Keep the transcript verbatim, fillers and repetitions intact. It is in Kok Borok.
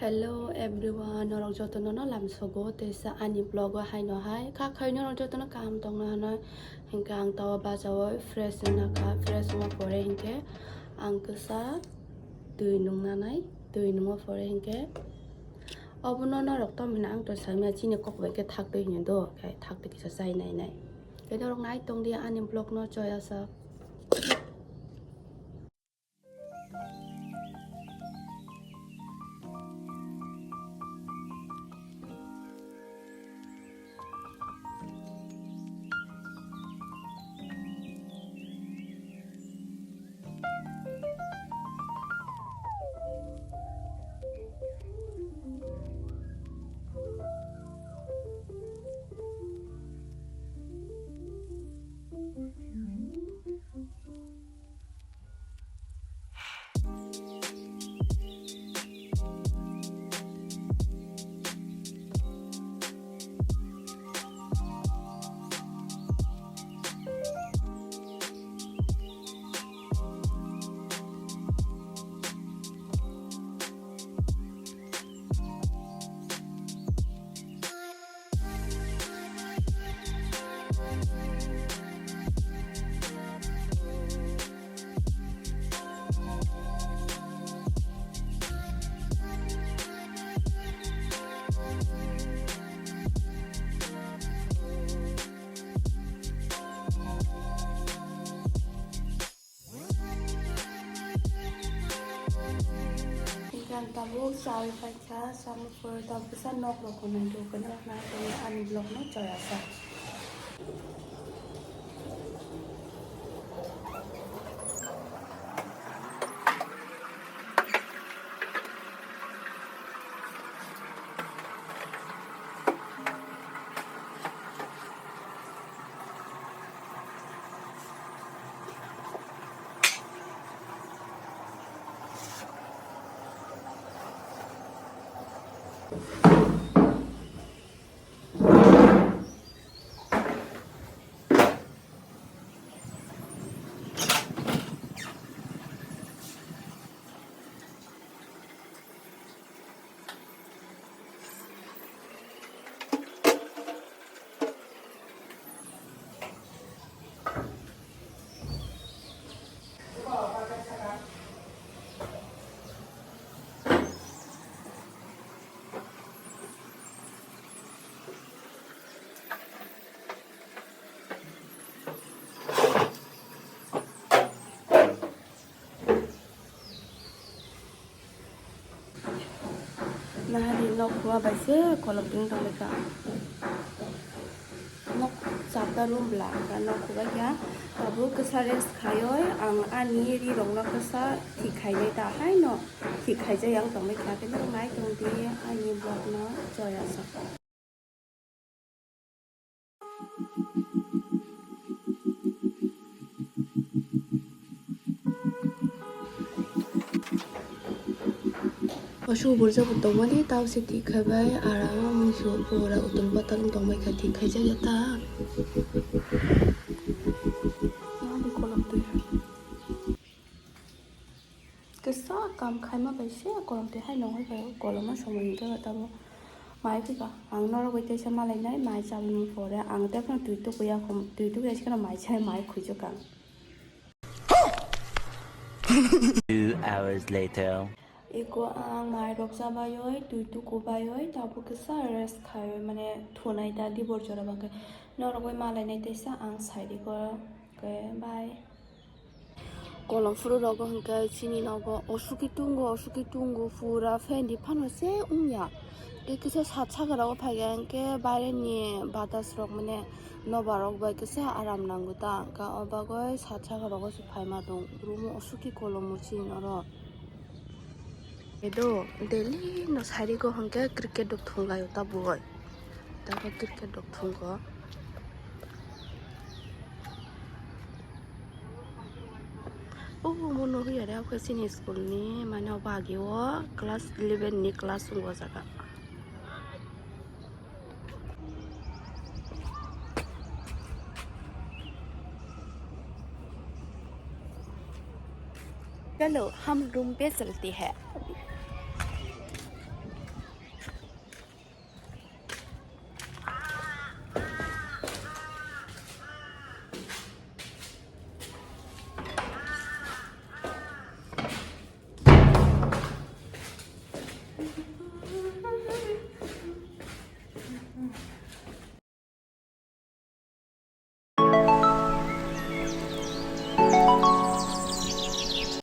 Hello everyone, norok jotono no lamsogo teisa ani vlog o haino hai. Kha khai norok jotono kaham tongna hwnwi. Hinkhe ang tao bacha o fresh wngna kha, fresh wngma pore hinkhe ang kisa twi nungnanai, twi nungma pore hinkhe obono norok tom hwnwi ang to saimaya chini kok bai khe thak twi hwnwi do, khe thak twi kisa chai nai nai. Khe norok nai tong di ani vlog no, choya sak. Hinkhe ang tabuk chawi paikha, chama pore tabuk kisa nok rok nai rw khe norok nai tongwi ani vlog no choya sa. Nahari nok khua bai se kolok ding tong lai kha. Nok chapta room bla ka nok khua bai kha. Tabuk kisa rest khaioi ang ani ri rok no kisa thik khainai ta haino thik khaijak yang tong lai kha khe norok nai tong di ani vlog no choya sa. Osu burja bo tongmani tao se thik khai bai, ara o muisu pura utul patal wng tong bai kha, thik khaijak ya ta. Kisa kam khaima bai se kolom twi hai nongoi khe kolomno somoi hwnkhe tamo mai phika. Ang norok bai teisa malainai mai chabwi pore ang tei phano twi tukuya khum, twi tukuya se kheno mai chai mai khwichuk ang. Two hours later. Eko ang mai rok chabaioi, twi tukubaioi, tabuk kisa rest khaioi, mane thunai ta dibor jora bangkhe norok bai malainai teisa ang sai rikho. Okay, bye. Kolom phuru rogo hwnkhe chini nogo osuki tungo, osuki tungo, pura fan di phano se wngya. Tei kisa sat saka rogo phaikha hwnkhe baireni batas rok mane nobar rok bai kisa aram nango ta, hwnkhe o bagwi sat saka rogo se phaima tong. Room o osuki kolom o chini oro. Edo daily no sari go hwnkhe cricket rok thung laio ta boi. Tabuk cricket rok thungo. O mo nugwi aro khe chini school ni mane obo age o class eleven ni class wng o jaga. चलो, हम रूम पे चलते हैं।